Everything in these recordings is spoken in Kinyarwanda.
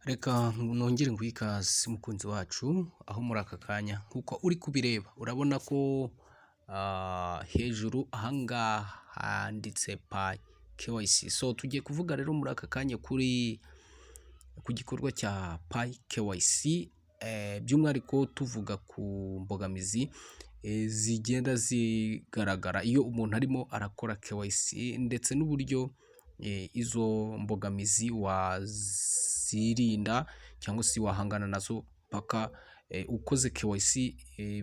Reka nongere nguhe ikaze, mukunzi wacu, aho muri aka kanya nk'uko uri kubireba urabona ko hejuru ahangaha handitse Pi KYC. So tugiye kuvuga rero muri aka kanya ku gikorwa cya Pi KYC, by'umwihariko tuvuga ku mbogamizi zigenda zigaragara iyo umuntu arimo arakora KYC, ndetse n'uburyo izo mbogamizi wazirinda cyangwa se wahangana nazo paka ukoze KYC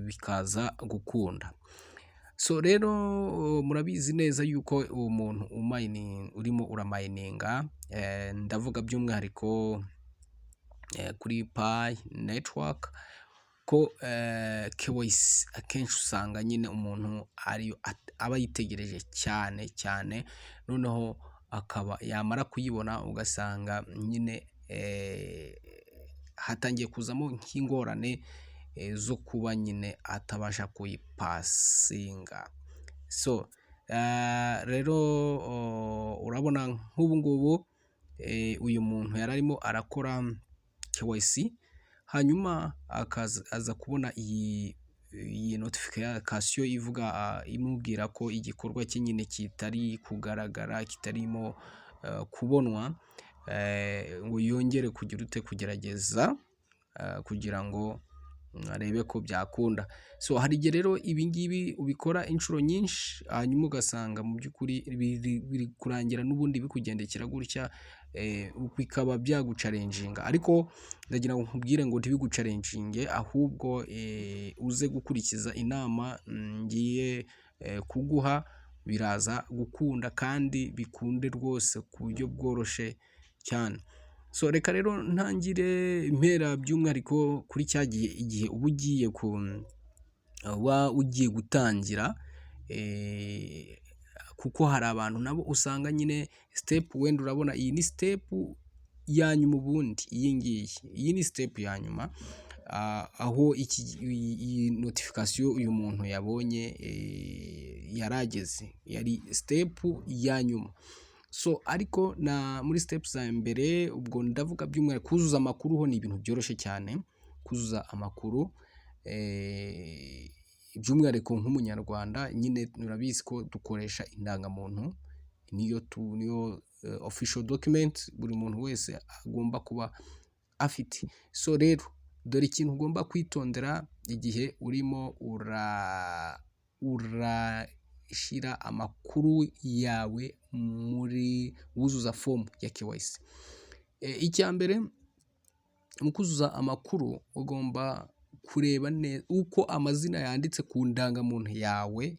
bikaza gukunda. So rero murabizi neza yuko umuntu urimo uramayininga, ndavuga by'umwihariko kuri Pi Network, ko KYC akenshi usanga nyine umuntu ariyo aba yitegereje cyane cyane, noneho akaba yamara kuyibona ugasanga nyine hatangiye kuzamo nk'ingorane zo kuba nyine atabasha kuyipasinga. So rero urabona nk'ubu ngubu uyu muntu yari arimo arakora KYC, hanyuma aza kubona iyi notification ivuga, imubwira ko igikorwa cye nyine kitari kugaragara, kitarimo kubonwa, ngo yongere kugira ute? Kugerageza kugira ngo arebe ko byakunda. So hari igihe rero ibi ngibi ubikora inshuro nyinshi, hanyuma ugasanga mu by'ukuri biri kurangira n'ubundi bikugendekera gutya, bikaba byaguchallenginga. Ariko ndagira ngo nkubwire ngo ntibiguchallenginge, ahubwo uze gukurikiza inama ngiye kuguha, biraza gukunda kandi bikunde rwose ku buryo bworoshye cyane. So reka rero ntangire impera by'umwihariko kuri cya gihe, igihe uba ugiye ku uba ugiye gutangira, kuko hari abantu nabo usanga nyine step, wenda urabona iyi ni step ya nyuma ubundi, iyi ngiyi, iyi ni step ya nyuma, aho iyi notification uyu muntu yabonye yarageze, yari step ya nyuma. So ariko na muri step za mbere, ubwo ndavuga by'umwihariko kuzuza amakuru, ho ni ibintu byoroshye cyane kuzuza amakuru, by'umwihariko nk'Umunyarwanda nyine murabizi ko dukoresha indangamuntu, niyo official document buri muntu wese agomba kuba afite. So rero dore ikintu ugomba kwitondera igihe urimo urashyira amakuru yawe muri wuzuza fomu ya KYC. Icya mbere, mu kuzuza amakuru ugomba kureba neza uko amazina yanditse ku ndangamuntu yawe,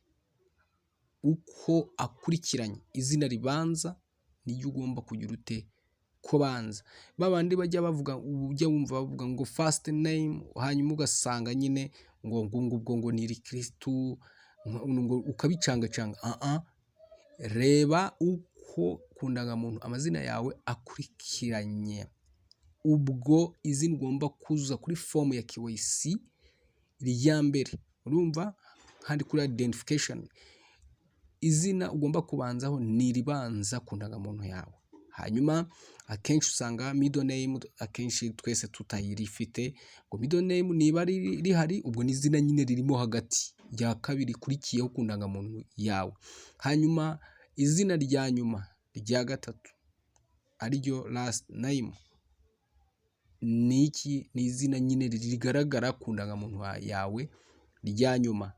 uko akurikiranye. Izina ribanza niryo ugomba kugira ute? Kubanza. Ba bandi bajya bavuga, ujya wumva bavuga ngo first name, hanyuma ugasanga nyine ngo ngubwo ngo ni rikirisitu, ngo ukabicangacanga. Reba uko ku ndangamuntu amazina yawe akurikiranye. Ubwo izina ugomba kuzuza kuri fomu ya KYC rya mbere, urumva handi kuri identification, izina ugomba kubanzaho ni iribanza ku ndangamuntu yawe. Hanyuma akenshi usanga middle name akenshi twese tutayirifite, ngo middle name niba rihari, ubwo ni izina nyine ririmo hagati rya kabiri rikurikiyeho ku ndangamuntu yawe. Hanyuma izina rya nyuma rya gatatu, ariryo last name, ni iki? Ni izina nyine rigaragara ku ndangamuntu yawe rya nyuma.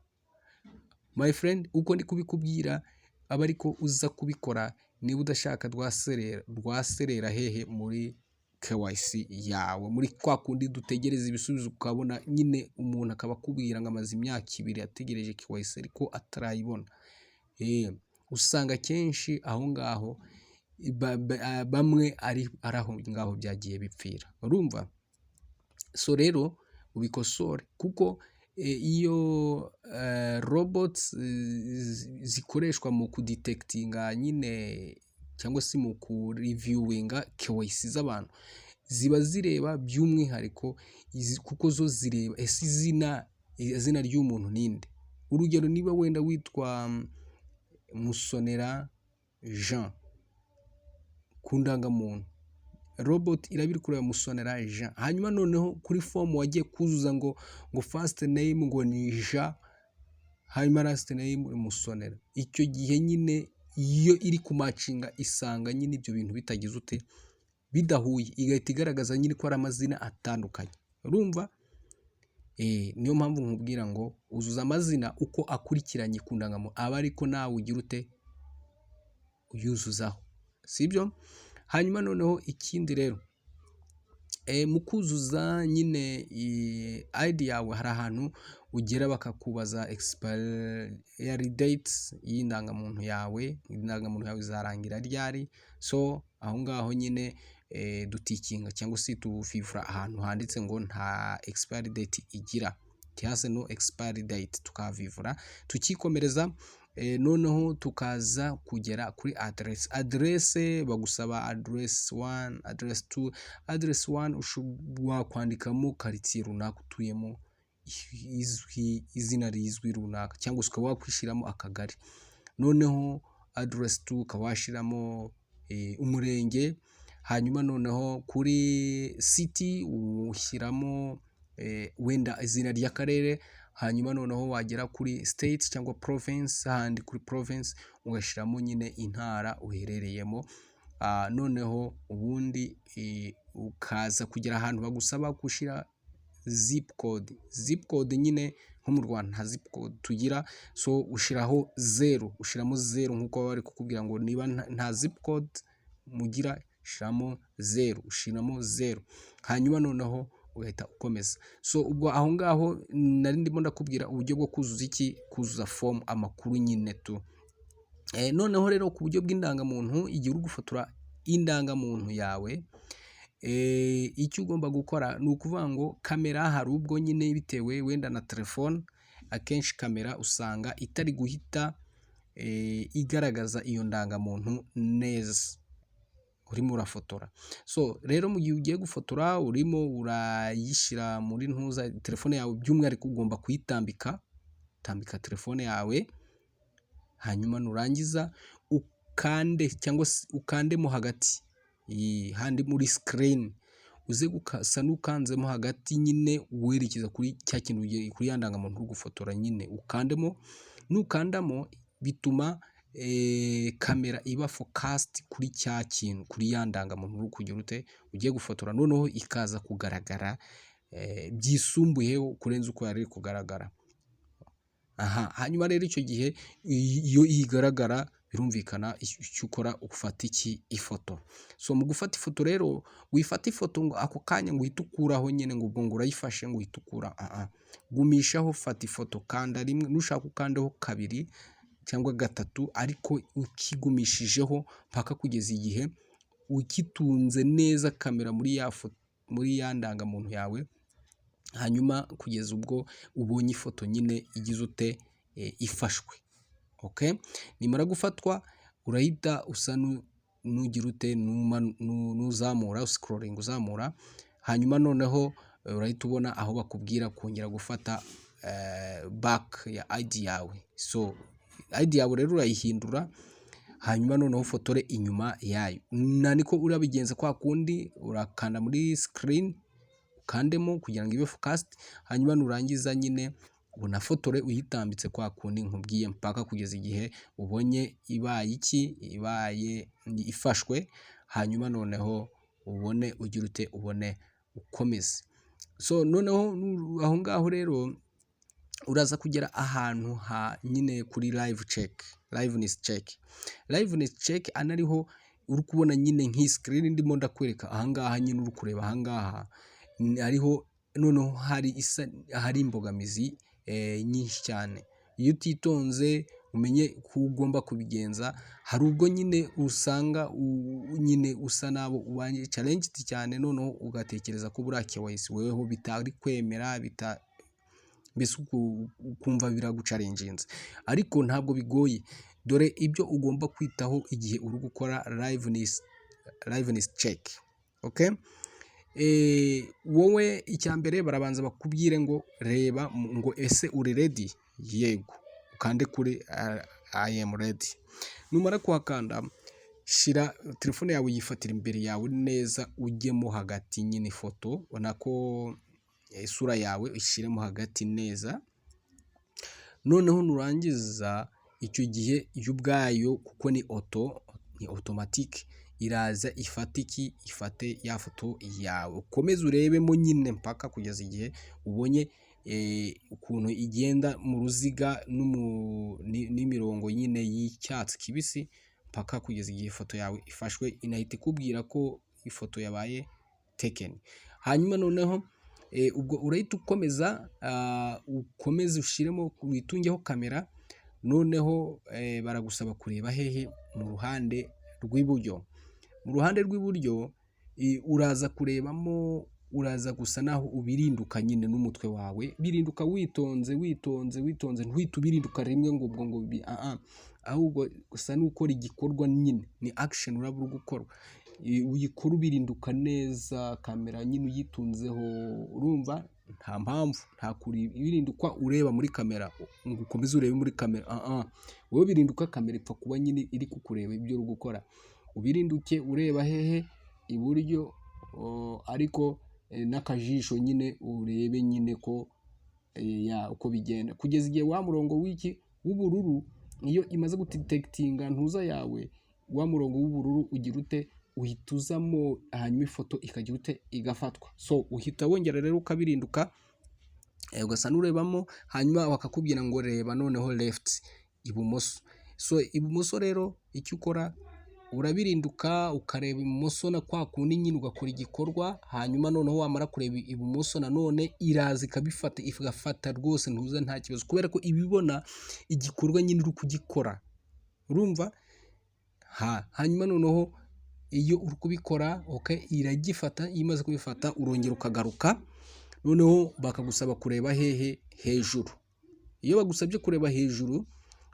My friend, uko ndi kubikubwira aba ariko uza kubikora niba udashaka rwaserera hehe? Muri KYC yawe, muri kwa kundi dutegereza ibisubizo, ukabona nyine umuntu akaba akubwira ngo amaze imyaka 2 ategereje KYC ariko atarayibona. Usanga akenshi aho ngaho bamwe ari aho ngaho byagiye bipfira, urumva? So rero ubikosore, kuko iyo robots zikoreshwa mu kudetectinga nyine cyangwa se mu kureviewinga KYC z'abantu, ziba zireba by'umwihariko, kuko zo zireba ese izina ry'umuntu ninde. Urugero, niba wenda witwa Musonera Jean ku ndangamuntu, Robot iraba iri kureba Musonera Jean, hanyuma noneho kuri fomu wagiye kuzuza ngo first name ngo ni Jean, hanyuma last name Musonera. Icyo gihe nyine iyo iri kumatchinga isanga nyine ibyo bintu bitagize ute, bidahuye, igahita igaragaza nyine ko ari amazina atandukanye. Urumva? Niyo mpamvu nkubwira ngo uzuza amazina uko akurikiranye ku ndangamuntu, aba ariko nawe ugira ute, uyuzuzaho, sibyo? Hanyuma noneho ikindi rero, mu kuzuza nyine ID yawe, hari ahantu ugera bakakubaza expiry date y'indangamuntu yawe, indangamuntu yawe izarangira ryari? So aho ngaho nyine dutickinga cyangwa se tufifura ahantu handitse ngo nta expiry date igira, it has no expiry date, tukavivura tukikomereza. Noneho tukaza kugera kuri address. Address bagusaba address 1, address 2. Address 1 wakwandikamo karitsiye runaka utuyemo izwi, izina rizwi runaka, cyangwa se ukaba wakwishyiramo akagari. Noneho address 2 ukaba washyiramo umurenge, hanyuma noneho kuri city ushyiramo wenda izina ry'akarere, hanyuma noneho wagera kuri state cyangwa province, hahandi kuri province ugashyiramo nyine intara uherereyemo. Noneho ubundi ukaza kugera ahantu bagusaba gushyira zip code. Zip code nyine nko mu Rwanda nta zip code tugira, so ushyiraho zeru, ushyiramo zeru nk'uko baba bari kukubwira ngo niba nta zip code mugira shyiramo zeru, ushyiramo zeru, hanyuma noneho ugahita ukomeza. So ubwo aho ngaho nari ndimo ndakubwira uburyo bwo kuzuza iki, kuzuza fomu, amakuru nyine tu. Noneho rero ku buryo bw'indangamuntu, igihe uri gufotora indangamuntu yawe, icyo ugomba gukora ni ukuvuga ngo kamera hari ubwo nyine bitewe wenda na telefone, akenshi kamera usanga itari guhita igaragaza iyo ndangamuntu neza urimo urafotora. So rero mu gihe ugiye gufotora urimo urayishyira muri ntuza telefone yawe, by'umwihariko ugomba kuyitambika, tambika telefone yawe, hanyuma nurangiza ukande cyangwa se ukandemo hagati handi muri screen, uze gusa n'ukanzemo hagati nyine werekeza kuri cya kintu, kuri ya ndangamuntu uri gufotora nyine ukandemo. Nukandamo bituma kamera iba focused kuri cya kintu, kuri ya ndangamuntu uri kugira ute, ugiye gufotora, noneho ikaza kugaragara byisumbuyeho kurenza uko yari iri kugaragara. Aha hanyuma rero icyo gihe iyo igaragara, birumvikana icyo ukora ufata iki, ifoto. So mu gufata ifoto rero, wifata ifoto ngo ako kanya ngo uhite ukuraho nyine, ngo ubwo ngo urayifashe ngo uhite ukura, gumishaho, fata ifoto, kanda rimwe, nushaka ukandeho kabiri cyangwa gatatu, ariko ukigumishijeho mpaka kugeza igihe ukitunze neza kamera muri ya foto, muri ya ndangamuntu yawe, hanyuma kugeza ubwo ubonye ifoto nyine igize ute, ifashwe. Okay, nimara gufatwa urahita usa n'ugira ute, n'uzamura, uscrollinga uzamura, hanyuma noneho urahita ubona aho bakubwira kongera gufata back ya ID yawe. So ID yawe rero urayihindura, hanyuma noneho ufotore inyuma yayo. Na niko urabigenza kwa kundi, urakanda muri screen, ukandemo kugira ngo ibe focused, hanyuma nurangiza nyine unafotore uyitambitse kwa kundi nkubwiye mpaka kugeza igihe ubonye ibaye iki, ibaye ifashwe, hanyuma noneho ubone ugira ute, ubone ukomeze. So noneho aho ngaho rero uraza kugera ahantu ha nyine kuri live check, liveness check. Liveness check anariho uri kubona nyine nk'iyi screen ndimo ndakwereka ahangaha nyine, uri kureba ahangaha hariho noneho hari isa hari imbogamizi nyinshi cyane. Iyo utitonze umenye uko ugomba kubigenza, hari ubwo nyine usanga nyine usa n'abo ubanye challenged cyane, noneho ugatekereza ko buriya KYC weho bitari kwemera, mbese ukumva biraguchallenginze, ariko ntabwo bigoye. Dore ibyo ugomba kwitaho igihe uri gukora liveness check. Okay, wowe icya mbere barabanza bakubwire ngo reba ngo ese uri ready? Yego, ukande kuri "I am ready". Numara kuhakanda Shira telefone yawe, yifatira imbere yawe neza, ujyemo hagati nyine, ifoto ubona ko isura yawe ushyiremo hagati neza. Noneho nurangiza, icyo gihe yo ubwayo, kuko ni auto, ni automatique, iraza ifate iki? Ifate ya foto yawe. Ukomeze urebemo nyine mpaka kugeza igihe ubonye ukuntu igenda mu ruziga n'imirongo nyine y'icyatsi kibisi, mpaka kugeza igihe ifoto yawe ifashwe. Inahita ikubwira ko ifoto yabaye taken. Hanyuma noneho ubwo urahita ukomeza, ukomeze ushyiremo, witungeho kamera. Noneho baragusaba kureba hehe? Mu ruhande rw'iburyo. Mu ruhande rw'iburyo uraza kurebamo, uraza gusa naho ubirinduka nyine n'umutwe wawe. Birinduka witonze, witonze, witonze. Ntuhite ubirinduka rimwe ngo ubwo ngo ahubwo usa n'ukora igikorwa nyine, ni action uraba uri gukora. Uyikora ubirinduka neza, kamera nyine uyitunzeho. Urumva nta mpamvu, nta kubirindukwa ureba muri kamera ngo ukomeze urebe muri kamera. Wowe birinduka, kamera ipfa kuba nyine iri kukureba ibyo uri gukora. Ubirinduke ureba hehe? Iburyo, ariko n'akajisho nyine urebe nyine ko uko bigenda, kugeza igihe wa murongo w'iki? W'ubururu. Iyo imaze gudetectinga ntuza yawe, wa murongo w'ubururu ugira ute? Uhita uzamo, hanyuma ifoto ikagira ute? Igafatwa. So uhita wongera rero ukabirinduka, ugasa n'urebamo. Hanyuma bakakubwira ngo reba noneho left, ibumoso. So ibumoso rero icyo ukora, urabirinduka ukareba ibumoso na kwa kundi nyine, ugakora igikorwa. Hanyuma noneho wamara kureba ibumoso, nanone iraza ikabifata, igafata rwose ntuza nta kibazo, kubera ko ibibona igikorwa nyine uri kugikora. Urumva ha? Hanyuma noneho iyo uri kubikora, okay, iragifata. Iyo imaze kubifata, urongera ukagaruka, noneho bakagusaba kureba hehe? Hejuru. Iyo bagusabye kureba hejuru,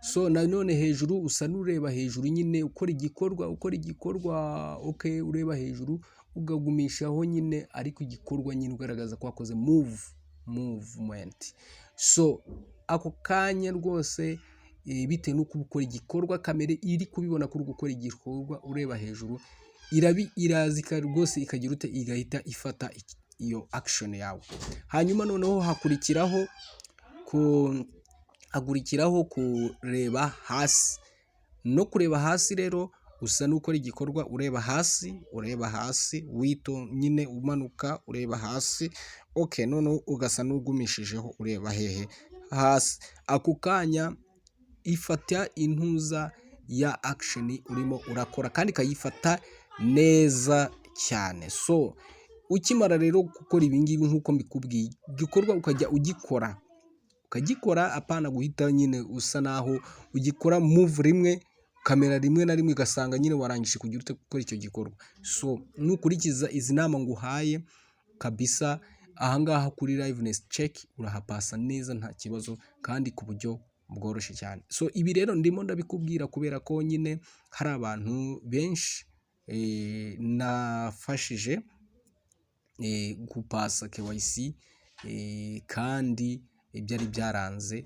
so nanone hejuru usa n'ureba hejuru nyine, ukora igikorwa, ukora igikorwa, okay, ureba hejuru, ukagumishaho nyine, ariko igikorwa nyine ugaragaza ko wakoze movement. So ako kanya rwose, bitewe n'uko ukora igikorwa, kamera iri kubibona ko uri gukora igikorwa ureba hejuru, iraza rwose ikagira ute? Igahita ifata iyo action yawe. Hanyuma noneho hakurikiraho kureba hasi. No kureba hasi rero, usa n'ukora igikorwa ureba hasi, ureba hasi wito nyine, umanuka ureba hasi. Okay, noneho ugasa n'ugumishijeho ureba hehe? Hasi. Ako kanya ifata intuza ya action urimo urakora, kandi ikayifata neza cyane. So ukimara rero gukora ibingibi nk'uko mbikubwiye, igikorwa ukajya ugikora, ukagikora, apana guhita nyine usa naho ugikora move rimwe, kamera rimwe na rimwe ugasanga nyine warangije kugira ute? Gukora icyo gikorwa. So nukurikiza izi nama nguhaye kabisa, ahangaha kuri liveness check urahapasa neza nta kibazo, kandi ku buryo bworoshye cyane. So ibi rero ndimo ndabikubwira kubera ko nyine hari abantu benshi nafashije gupasa KYC, kandi byari byaranze,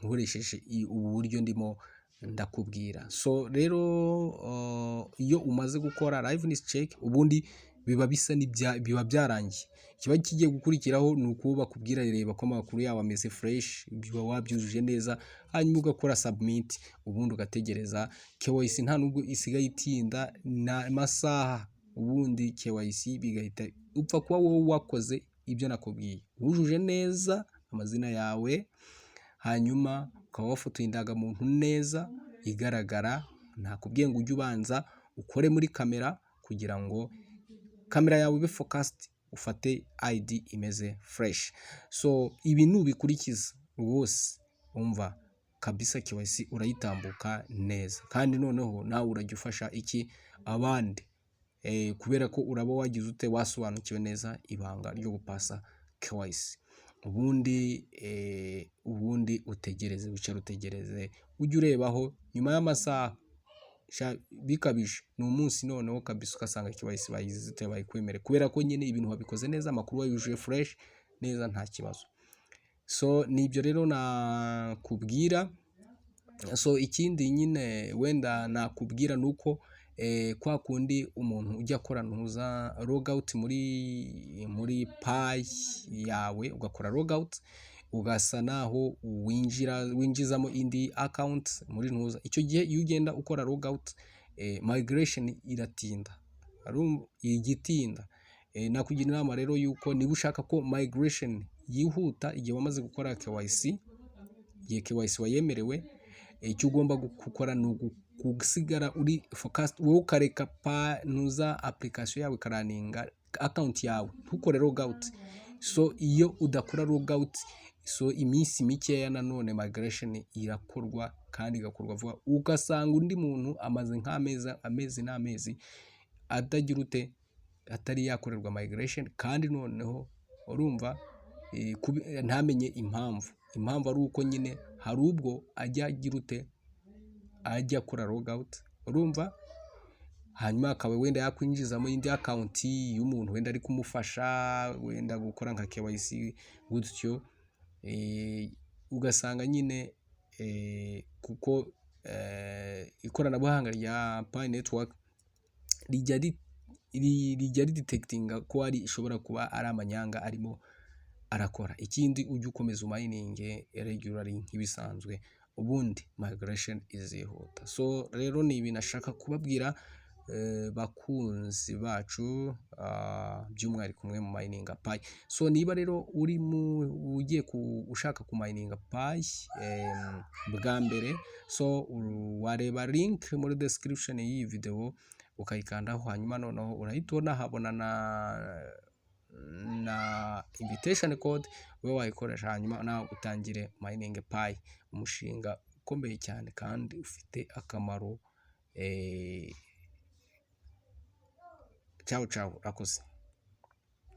nkoresheje ubu buryo ndimo ndakubwira. So rero iyo umaze gukora liveness check, ubundi biba bisa biba byarangiye. Ikiba kigiye gukurikiraho ni uko bakubwira reba ko amakuru yawe ameze fresh, uba wabyujuje neza, hanyuma ugakora submit, ubundi ugategereza. KYC nta nubwo isigaye itinda, ni amasaha, ubundi KYC bigahita upfa kuba wowe wakoze ibyo nakubwiye, wujuje neza amazina yawe, hanyuma ukaba wafotoye indangamuntu neza igaragara. Nakubwiye ngo ujye ubanza ukore muri kamera kugira ngo kamera yawe ibe focused, ufate ID imeze fresh. So ibi nubikurikiza rwose, umva kabisa, KYC urayitambuka neza, kandi noneho nawe urajya ufasha iki? Abandi, kubera ko uraba wagize ute? Wasobanukiwe neza ibanga ryo gupasa KYC. Ubundi utegereze, wicare utegereze, ujye urebaho nyuma y'amasaha, bikabije ni umunsi, noneho kabisa ugasanga KYC bayigize ute? Bayikwemereye, kubera ko nyine ibintu wabikoze neza, amakuru wayujuje fresh neza, nta kibazo. So ni ibyo rero nakubwira. So ikindi nyine wenda nakubwira ni uko Kwa kundi umuntu ujya akora ntuza logout muri Pi yawe, ugakora logout ugasa naho winjira winjizamo indi account muri ntuza. Icyo gihe iyo ugenda ukora logout, migration iratinda, ijya itinda. Nakugira inama rero yuko niba ushaka ko migration yihuta igihe wamaze gukora KYC, igihe KYC wayemerewe, icyo ugomba gukora ni gusigara uri focused, wowe ukareka ntuza application yawe ikarunninga account yawe, ntukore logout. So iyo udakora logout, so iminsi mikeya nanone migration irakorwa kandi igakorwa vuba, ugasanga undi muntu amaze nk'amezi, amezi n'amezi atagira ute, atari yakorerwa migration, kandi noneho urumva ntamenye impamvu. Impamvu ari uko nyine hari ubwo ajya agira ute, ajya akora logout, urumva, hanyuma akaba wenda yakwinjizamo indi account y'umuntu wenda ari kumufasha wenda gukora nka KYC gutyo, ugasanga nyine kuko ikoranabuhanga rya Pi Network rijya ridetectinga ko ari ishobora kuba ari amanyanga arimo arakora. Ikindi, ujye ukomeza umininge regularly nk'ibisanzwe, ubundi migration izihuta. So rero ni ibintu ashaka kubabwira, bakunzi bacu, by'umwihariko mwe mu mininga Pi. So niba rero uri mu ugiye ushaka kumininga Pi bwa mbere, so wareba link muri description y'iyi video ukayikandaho, hanyuma noneho urahita ubona habona na invitation code ube wayikoresha, hanyuma nawe utangire mining Pi, umushinga ukomeye cyane kandi ufite akamaro. Ciao ciao, urakoze.